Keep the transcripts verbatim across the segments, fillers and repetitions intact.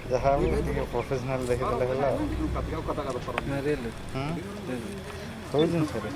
ᱡᱟᱦᱟᱸ ᱢᱤᱫ ᱜᱮ ᱯᱨᱚᱯᱷᱮᱥᱚᱱᱟᱞ ᱫᱮᱠᱷ ᱫᱮᱞᱟ ᱦᱮᱞᱟ᱾ ᱦᱩᱸ? ᱦᱩᱭ ᱞᱮᱱ ᱥᱟᱹᱨᱤ᱾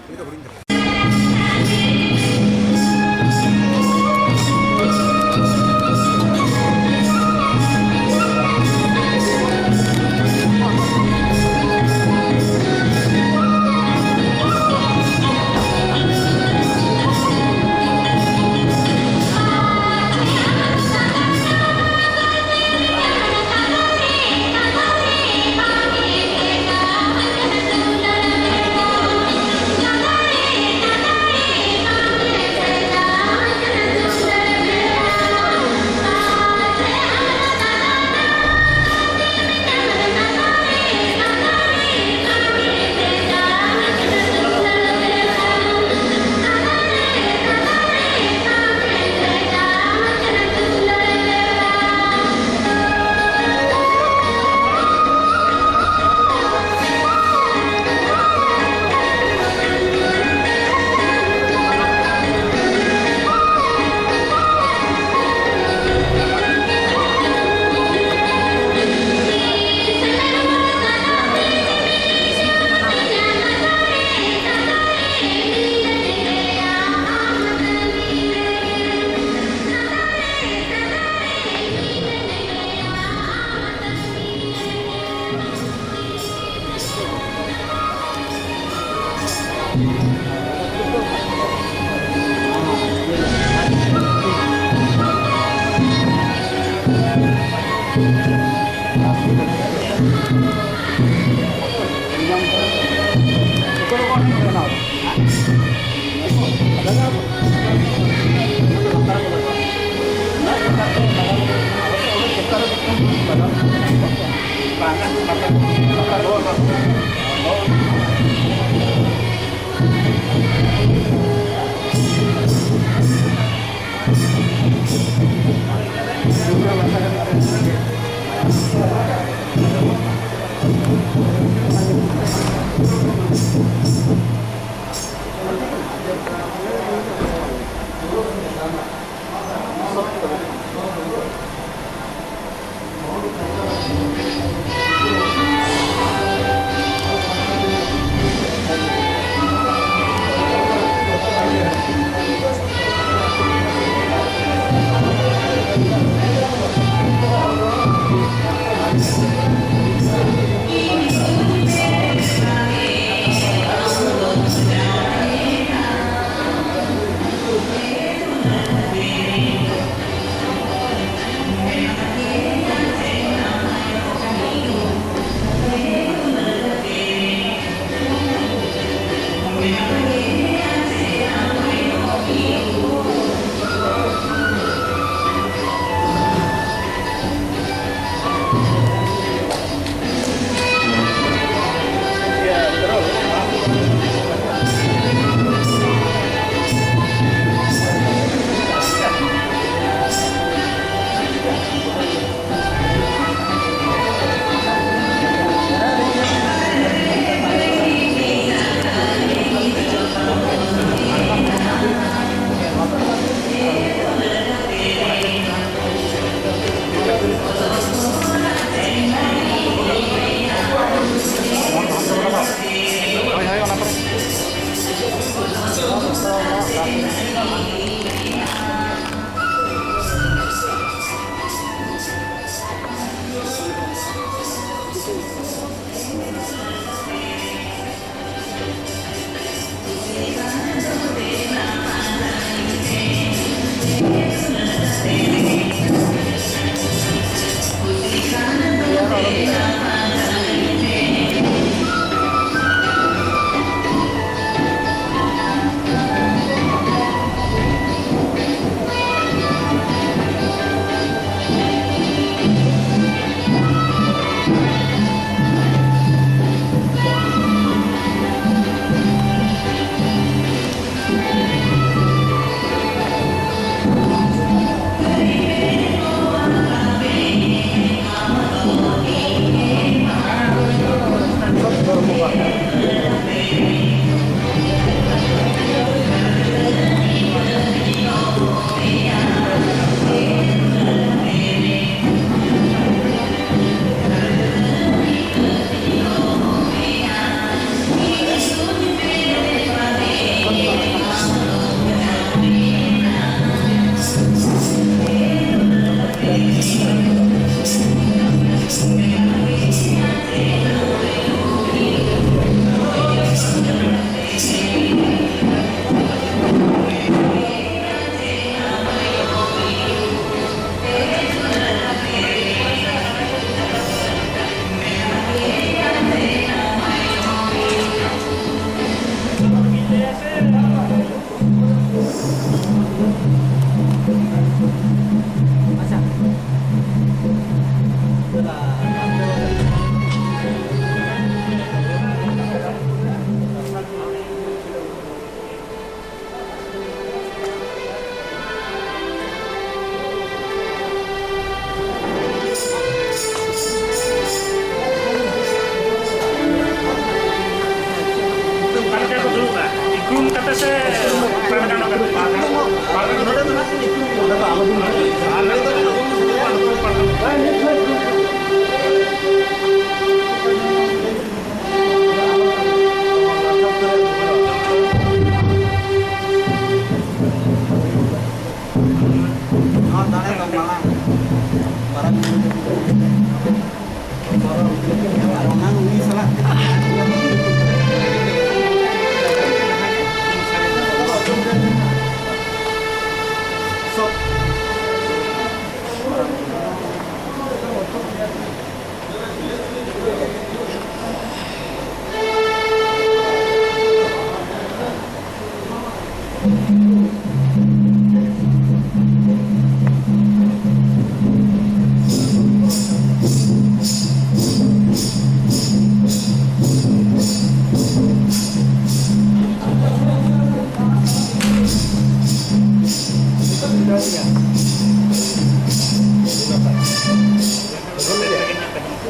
ᱚᱱᱟ ᱩᱱᱤ ᱥᱟᱞᱟᱜ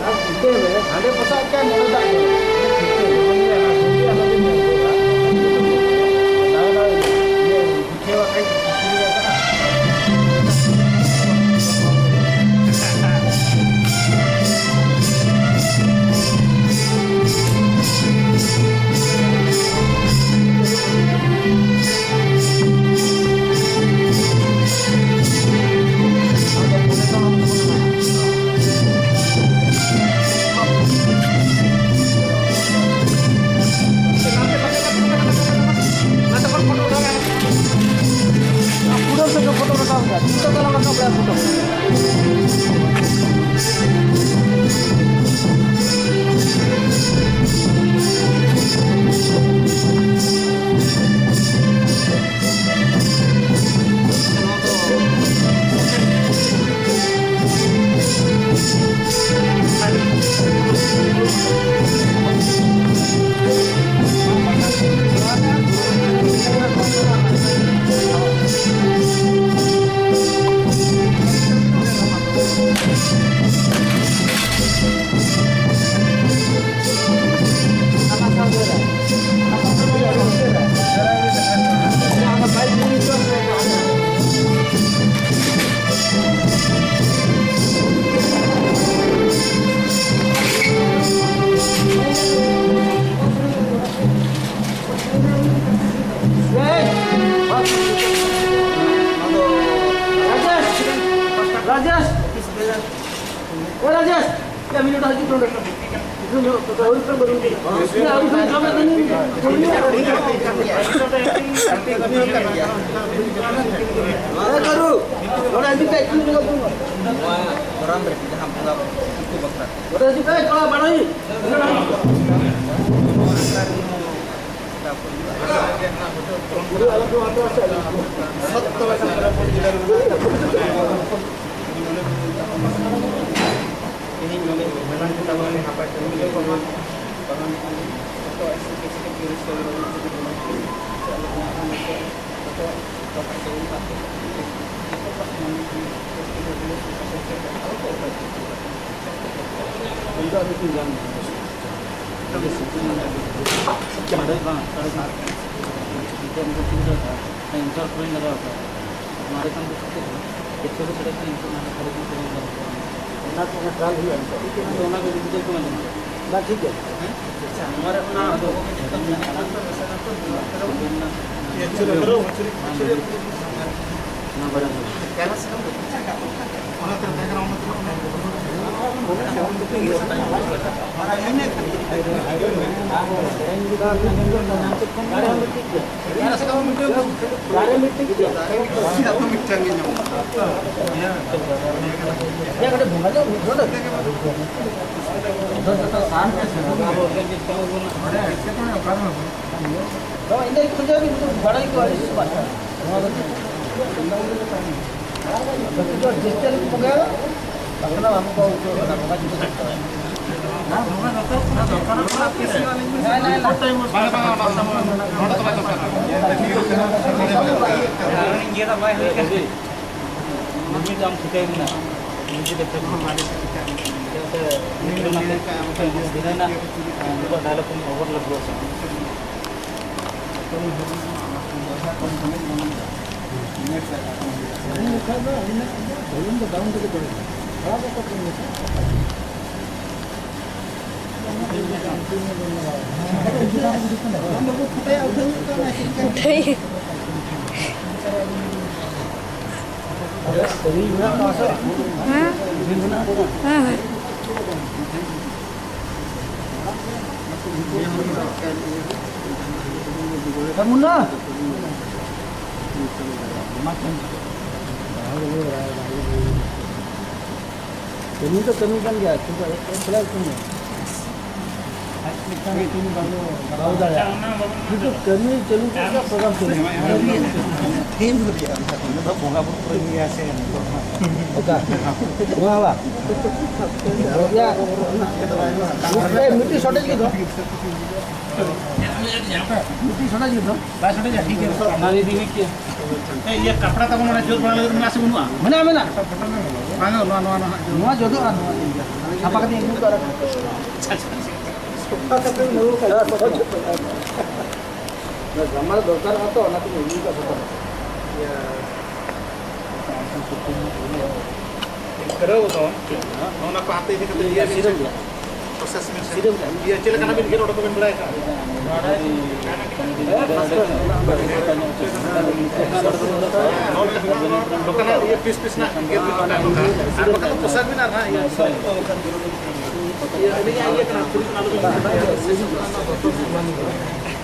ᱟᱨ ᱪᱤᱠᱟᱹᱭ ᱢᱮ, ᱦᱟᱸᱰᱮ ᱯᱚᱥᱟᱜ ᱠᱟᱱ, ᱱᱚᱰᱮ ᱫᱟᱜ ᱧᱩ᱾ ᱫᱟᱜ ᱫᱟᱜ ᱤᱭᱟᱹ, ᱯᱤᱴᱷᱟᱹ ᱵᱟᱠᱷᱟᱡ ᱯᱤᱴᱷᱟᱹ ᱠᱟᱜᱼᱟ᱾ ᱯᱩᱨᱟᱹ ᱥᱮᱫ ᱫᱚ ᱯᱷᱳᱴᱳ ᱨᱟᱠᱟᱵ ᱮᱫᱟ, ᱡᱩᱛᱟᱹ ᱛᱟᱞᱟᱝ ᱨᱟᱠᱟᱵ ᱮᱫᱟ ᱯᱷᱳᱴᱳ᱾ ᱚ, ᱨᱟᱡᱮᱥ, ᱭᱟ, ᱢᱤᱱᱤᱴ ᱦᱤᱡᱩᱜ ᱠᱟᱱᱟ᱾ ᱦᱤᱡᱩᱜ ᱧᱚᱜ ᱛᱚ, ᱟᱹᱣᱨᱤ ᱠᱷᱚᱱ ᱵᱟᱹᱞᱤᱧ ᱧᱮᱞ ᱠᱚᱣᱟ᱾ ᱭᱟ, ᱟᱹᱣᱨᱤ ᱠᱷᱚᱱ ᱡᱚᱢ ᱮᱫ ᱛᱟᱦᱮᱱ᱾ ᱮ, ᱠᱟᱹᱨᱩ, ᱱᱚᱰᱮ ᱦᱤᱡᱩᱜ ᱯᱮ, ᱮᱠᱴᱩ ᱧᱮᱞ ᱠᱚᱣᱟ᱾ ᱱᱚᱣᱟ ᱫᱷᱚᱨᱚᱢ ᱨᱮ ᱡᱟᱦᱟᱸ ᱵᱚᱸᱜᱟ ᱵᱩᱨᱩ, ᱩᱱᱠᱩ ᱵᱟᱠᱷᱨᱟ᱾ ᱱᱚᱰᱮ ᱦᱤᱡᱩᱜ ᱯᱮ, ᱠᱚᱲᱟ, ᱵᱟᱲᱟᱭ᱾ ᱛᱮᱦᱮᱧ ᱱᱚᱰᱮ ᱢᱮᱞᱟ ᱠᱚ ᱛᱟᱵᱚᱱ ᱱᱟᱯᱟᱭ ᱠᱟᱹᱢᱤ ᱞᱟᱹᱜᱤᱫ ᱵᱟᱝ ᱡᱚᱛᱚ S T caste tourist ᱠᱚ ᱟᱞᱚ ᱠᱚ ᱧᱟᱢ ᱢᱟ᱾ ᱡᱚᱛᱚ ᱱᱟᱯᱟᱭ ᱠᱟᱹᱢᱤ ᱠᱟᱛᱮ ᱡᱚᱛᱚ ᱠᱚ ᱢᱟᱱᱮ ᱮᱥ ᱴᱤ ᱠᱮᱥ ᱴᱤ ᱟᱞᱚ ᱠᱚ ᱚᱠᱚᱭ ᱠᱚ ᱩᱱᱠᱩᱣᱟᱜ ᱢᱤᱫᱴᱤᱡ ᱜᱟᱱ ᱢᱮᱱᱟᱜᱼᱟ᱾ ᱚᱸᱰᱮ ᱥᱤᱴᱤᱝ ᱢᱮᱱᱟᱜᱼᱟ᱾ ᱵᱟᱝ, ᱱᱤᱛᱚᱜ ᱱᱤᱛᱚᱜ ᱪᱤᱱᱛᱟᱹ ᱤᱱᱴᱟᱨ ᱠᱚᱨᱮᱧ ᱞᱟᱜᱟᱣ ᱠᱟᱜᱼᱟ᱾ ᱢᱟᱨᱮ ᱠᱷᱟᱱ ᱫᱚ ᱪᱤᱠᱟᱹᱜᱼᱟ? ᱮᱠᱥᱚ ᱫᱚ ᱥᱮᱴᱮᱨ ᱠᱟᱱᱟ, ᱱᱤᱛᱚᱜ ᱢᱟᱨᱮ ᱠᱷᱟᱱ ᱫᱚ ᱪᱤᱠᱟᱹᱜᱼᱟ? ᱚᱱᱟ ᱠᱚ ᱚᱱᱟ ᱴᱨᱟᱭᱟᱞ ᱦᱩᱭᱩᱜᱼᱟ ᱱᱤᱛᱚᱜ᱾ ᱟᱫᱚ ᱚᱱᱟ ᱠᱚ ᱜᱤᱫᱽᱨᱟᱹ ᱠᱚ ᱢᱮᱱᱟ᱾ ᱵᱟᱝ, ᱴᱷᱤᱠ ᱜᱮᱭᱟ᱾ ᱦᱮᱸ? ᱟᱪᱪᱷᱟ, ᱱᱚᱣᱟ ᱨᱮ ᱚᱱᱟ ᱟᱵᱚ ᱠᱚᱜᱮ ᱡᱚᱛᱚ ᱢᱮᱱᱟᱜ ᱠᱟᱱ ᱫᱚ ᱢᱮᱥᱟ ᱠᱟᱛᱮ ᱱᱚᱣᱟ ᱠᱚᱨᱮ ᱚᱱᱟ ᱮᱠᱪᱩᱭᱮᱞᱤ ᱱᱚᱛᱮ ᱨᱮ ᱦᱚᱸ ᱪᱮᱫ ᱪᱮᱫ ᱚᱱᱟ ᱵᱟᱲᱟᱭ ᱦᱩᱭᱩᱜᱼᱟ᱾ ᱠᱮᱞᱟᱥ ᱨᱮ ᱚᱱᱟ ᱛᱮ ᱵᱮᱠᱜᱨᱟᱣᱩᱱᱰ ᱛᱮ ᱚᱱᱟ ᱚᱱᱟ ᱤᱭᱩᱱᱤᱠ ᱫᱟᱨᱮ ᱢᱤᱫᱴᱮᱱ ᱜᱮ ᱧᱟᱢᱚᱜᱼᱟ᱾ ᱤᱧ ᱫᱚ ᱠᱷᱚᱡᱚᱜ ᱜᱮ ᱵᱟᱲᱟᱭ ᱠᱚ ᱟᱹᱰᱤ ᱥᱩᱯᱟᱨ᱾ ᱱᱚᱣᱟ ᱫᱚ ᱡᱮᱥᱴᱟᱨ ᱵᱚᱸᱜᱟ ᱵᱟᱠᱷᱟᱱ ᱟᱵᱚ ᱠᱚ ᱩᱪᱟᱹᱲ ᱠᱟᱱᱟ, ᱵᱚᱸᱜᱟ ᱡᱩᱫᱤ ᱠᱚ ᱩᱪᱟᱹᱲ᱾ ᱤᱭᱟᱹ ᱫᱚ ᱵᱟᱭ ᱦᱩᱭ ᱠᱟᱱᱟ᱾ ᱱᱤᱡᱮ ᱫᱚ ᱟᱢ ᱴᱷᱤᱠᱟᱹᱭ ᱢᱮ᱾ ᱱᱤᱡᱮ ᱫᱚ ᱴᱷᱤᱠ ᱜᱮᱭᱟ᱾ ᱪᱮᱫᱟᱜ ᱥᱮ ᱱᱤᱡᱮ ᱫᱚ ᱚᱱᱟᱛᱮ ᱵᱤᱱᱟᱹ ᱨᱮᱱᱟᱜ ᱱᱩᱠᱩᱣᱟᱜ ᱰᱟᱭᱞᱚᱜ ᱠᱚᱧ ᱚᱵᱷᱟᱨ ᱞᱟᱹᱜᱩ ᱟᱠᱟᱫᱟ᱾ ᱦᱮᱸ? ᱦᱮᱸ, ᱦᱮᱸ᱾ ᱠᱟᱹᱢᱤ ᱫᱚ ᱠᱟᱹᱢᱤ ᱠᱟᱱ ᱜᱮᱭᱟ, ᱠᱤᱱᱛᱩ ᱮᱠᱞᱟ ᱮᱠᱞᱟ ᱠᱟᱹᱢᱤ᱾ ᱟᱡ ᱢᱤᱫᱴᱟᱝ ᱴᱤᱢ ᱵᱟᱵᱚ ᱵᱟᱵᱚ ᱫᱟᱲᱮᱭᱟᱜᱼᱟ᱾ ᱠᱤᱱᱛᱩ ᱠᱟᱹᱢᱤ ᱪᱟᱹᱞᱩ ᱠᱮᱫ ᱜᱮ ᱯᱨᱳᱜᱨᱟᱢ ᱪᱟᱹᱞᱩ᱾ ᱴᱤᱢ ᱫᱚ ᱪᱮᱫ ᱟᱢ ᱥᱟᱶ ᱠᱟᱹᱢᱤ ᱫᱚ ᱵᱚᱸᱜᱟ ᱵᱩᱨᱩ ᱠᱚᱨᱮ ᱜᱮᱭᱟ ᱥᱮ ᱱᱤᱛᱚᱜ ᱢᱟ᱾ ᱚᱠᱟ? ᱱᱚᱣᱟ ᱵᱟ? ᱭᱟ, ᱢᱤᱫᱴᱤᱡ ᱥᱚᱴᱮᱡᱽ ᱜᱮ ᱫᱚ᱾ ᱢᱤᱫᱴᱤᱡ ᱥᱚᱴᱮᱡᱽ ᱜᱮ ᱫᱚ᱾ ᱵᱟᱭ ᱥᱚᱴᱮᱡᱟ, ᱴᱷᱤᱠ ᱜᱮᱭᱟ᱾ ᱚᱱᱟ ᱨᱮ ᱤᱫᱤ ᱜᱮ ᱪᱮᱫ? ᱮ, ᱤᱭᱟᱹ, ᱠᱟᱯᱲᱟ ᱛᱟᱵᱚᱱ ᱚᱱᱟ ᱡᱳᱨ ᱵᱟᱲᱟ ᱞᱟᱹᱜᱤᱫ ᱢᱮᱱᱟᱜᱼᱟ ᱥᱮ ᱵᱟᱹᱱᱩᱜᱼᱟ? ᱢᱮᱱᱟᱜᱼᱟ, ᱢᱮᱱᱟᱜᱼᱟ᱾ ᱵᱟᱝ, ᱱᱚᱣᱟ, ᱱᱚᱣᱟ, ᱱᱚᱣᱟ᱾ ᱱᱚᱣᱟ ᱡᱚᱫᱚᱜᱼᱟ, ᱱᱚᱣᱟ ᱪᱷᱟᱯᱟ ᱠᱟᱛᱮ ᱤᱧ ᱩᱫᱩᱜ ᱟᱨ ᱟᱪᱪᱷᱟ, ᱟᱪᱪᱷᱟ᱾ ᱚᱱᱟ ᱜᱟᱢᱟᱲ ᱫᱚᱨᱠᱟᱨᱚᱜᱼᱟ ᱛᱚ, ᱚᱱᱟᱛᱮᱧ ᱟᱹᱜᱩ ᱠᱟᱜ ᱥᱟᱯᱷᱟ ᱠᱟᱛᱮ᱾ ᱠᱷᱟᱹᱨᱟᱹᱣ ᱫᱚ, ᱚᱱᱟ ᱠᱚ ᱦᱟᱱᱛᱮ ᱤᱫᱤ ᱠᱟᱛᱮ ᱤᱭᱟᱹ ᱵᱤᱱ ᱥᱤᱨᱟᱹᱢ ᱜᱮᱭᱟ᱾ ᱯᱨᱚᱥᱮᱥ ᱵᱤᱱ ᱥᱮ? ᱥᱤᱨᱟᱹᱢ ᱜᱮᱭᱟ᱾ ᱤᱭᱟᱹ ᱪᱮᱫ ᱞᱮᱠᱟᱱᱟᱜ ᱵᱤᱱ ᱜᱮᱫ ᱚᱰᱚᱠ ᱵᱤᱱ ᱵᱟᱲᱟᱭ ᱠᱟᱜᱼᱟ? ᱱᱚᱰᱮ ᱱᱚᱝᱠᱟᱱᱟᱜ ᱤᱭᱟᱹ ᱯᱤᱥ ᱯᱤᱥ ᱨᱮᱱᱟᱜ ᱜᱮᱫ ᱵᱤᱱ ᱚᱰᱚᱠ ᱠᱟᱜᱼᱟ᱾ ᱟᱨ ᱵᱟᱠᱷᱟᱱ ᱫᱚ ᱯᱨᱚᱥᱮᱥ ᱵᱤᱱ ᱟᱨ ᱦᱟᱸᱜ ᱤᱭᱟᱹ᱾ ᱤᱭᱟᱹ ᱟᱹᱞᱤᱧᱟᱜ ᱤᱭᱟᱹ ᱠᱟᱱᱟ, ᱯᱷᱨᱤᱡᱽ ᱠᱟᱱᱟ, ᱟᱞᱚ ᱵᱤᱱ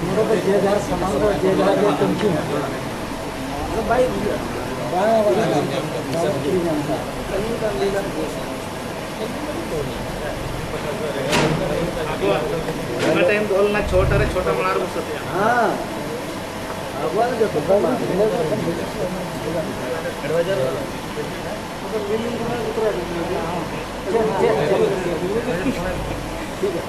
ᱱᱚᱰᱮ ᱫᱚ ᱡᱮ ᱡᱟᱦᱟᱸ ᱥᱟᱢᱟᱱ ᱫᱚ ᱡᱮ ᱡᱟᱦᱟᱸ ᱜᱮ ᱛᱩᱱᱠᱷᱤ ᱢᱮ᱾ ᱟᱫᱚ ᱵᱟᱭ ᱤᱫᱤᱭᱟ᱾ ᱵᱟᱝ, ᱵᱟᱝ, ᱵᱟᱝ, ᱵᱟᱝ ᱠᱤᱨᱤᱧᱟ ᱚᱱᱠᱟ᱾ ᱟᱹᱞᱤᱧ ᱫᱚ ᱞᱟᱹᱭ ᱜᱟᱱᱚᱜ ᱜᱮᱭᱟ᱾ ᱟᱵᱚᱣᱟᱜ ᱚᱱᱟ ᱴᱟᱭᱤᱢ ᱫᱚ ᱚᱞ ᱞᱮᱱᱟ ᱪᱷᱚᱴᱟ ᱨᱮ, ᱪᱷᱚᱴᱟ ᱢᱟᱲᱟᱝ ᱨᱮᱵᱚᱱ ᱥᱟᱹᱛᱮᱜᱼᱟ᱾ ᱦᱮᱸ᱾ ᱟᱵᱚᱣᱟᱜ ᱫᱚ ᱡᱚᱛᱚ ᱠᱚ ᱢᱟ᱾ ᱮᱰᱵᱷᱟᱭᱡᱟᱨ ᱪᱮᱫ, ᱪᱮᱫ, ᱪᱮᱫ? ᱴᱷᱤᱠ ᱜᱮᱭᱟ᱾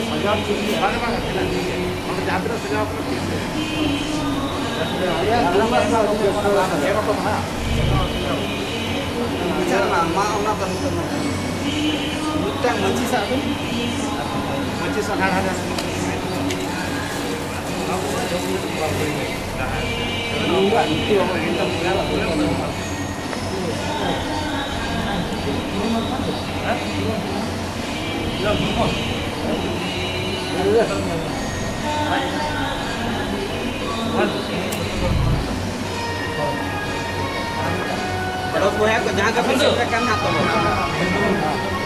ᱥᱟᱡᱟᱣ ᱴᱷᱤᱠ ᱜᱮᱭᱟ᱾ ᱵᱟᱝ, ᱵᱟᱝ, ᱴᱷᱤᱠ ᱜᱮᱭᱟ᱾ ᱱᱚᱰᱮ ᱡᱟᱦᱟᱸ ᱛᱤᱱᱟᱹᱜ ᱥᱟᱡᱟᱣ ᱠᱟᱱᱟ, ᱴᱷᱤᱠ ᱜᱮᱭᱟ᱾ ᱢᱤᱫᱴᱟᱝ ᱢᱟᱹᱡᱷᱤ ᱥᱟᱵ ᱵᱤᱱ, ᱢᱟᱹᱡᱷᱤ ᱥᱟᱵ᱾ ᱵᱚᱭᱦᱟ ᱠᱚ ᱡᱟᱦᱟᱸ ᱠᱟᱛᱷᱟ ᱥᱮᱴᱮᱨ ᱠᱟᱱ ᱦᱟᱸᱜ ᱛᱟᱵᱚᱱ,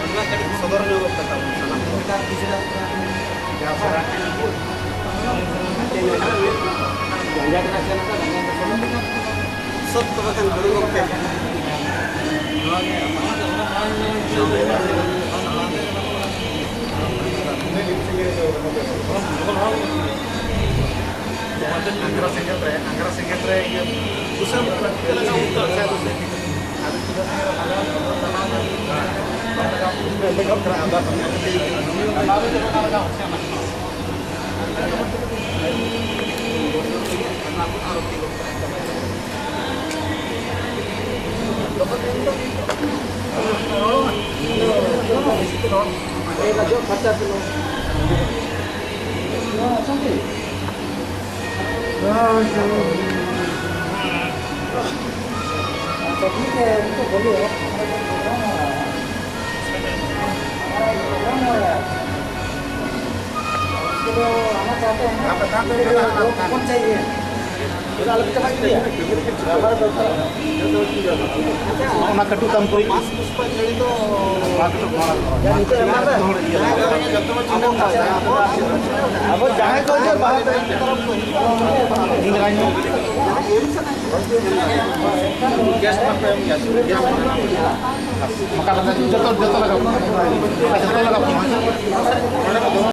ᱚᱱᱟ ᱠᱟᱹᱴᱤᱡ ᱥᱚᱫᱚᱨ ᱧᱚᱜᱚᱜ ᱠᱟᱛᱟ ᱵᱚᱱ ᱥᱟᱱᱟᱢ ᱠᱚ᱾ ᱥᱚᱛ ᱛᱚᱵᱮ ᱠᱷᱟᱱ ᱜᱩᱨᱩ ᱜᱚᱢᱠᱮ᱾ ᱟᱝᱜᱽᱨᱟ ᱥᱮᱸᱜᱮᱞ ᱨᱮ, ᱟᱝᱜᱽᱨᱟ ᱥᱮᱸᱜᱮᱞ ᱨᱮ ᱤᱭᱟᱹ ᱫᱩᱥᱨᱟ ᱢᱤᱫᱴᱟᱝ ᱞᱟᱜᱟᱣ ᱩᱛᱟᱹᱨ ᱥᱮ ᱫᱩᱥᱨᱟ᱾ ᱚᱱᱟ ᱠᱟᱹᱴᱩᱵ ᱛᱟᱢ ᱠᱚ ᱤᱫᱤ᱾ ᱟᱵᱚ ᱡᱟᱦᱟᱸᱭ ᱠᱚ ᱦᱤᱡᱩᱜ, ᱵᱟᱦᱟ ᱛᱮ ᱤᱧ ᱞᱟᱜᱟᱧ ᱢᱮ᱾ ᱡᱚᱛᱚ, ᱡᱚᱛᱚ ᱞᱟᱜᱟᱣ ᱠᱚᱢᱟ᱾ ᱡᱚᱛᱚ ᱞᱟᱜᱟᱣ ᱠᱚᱢᱟ᱾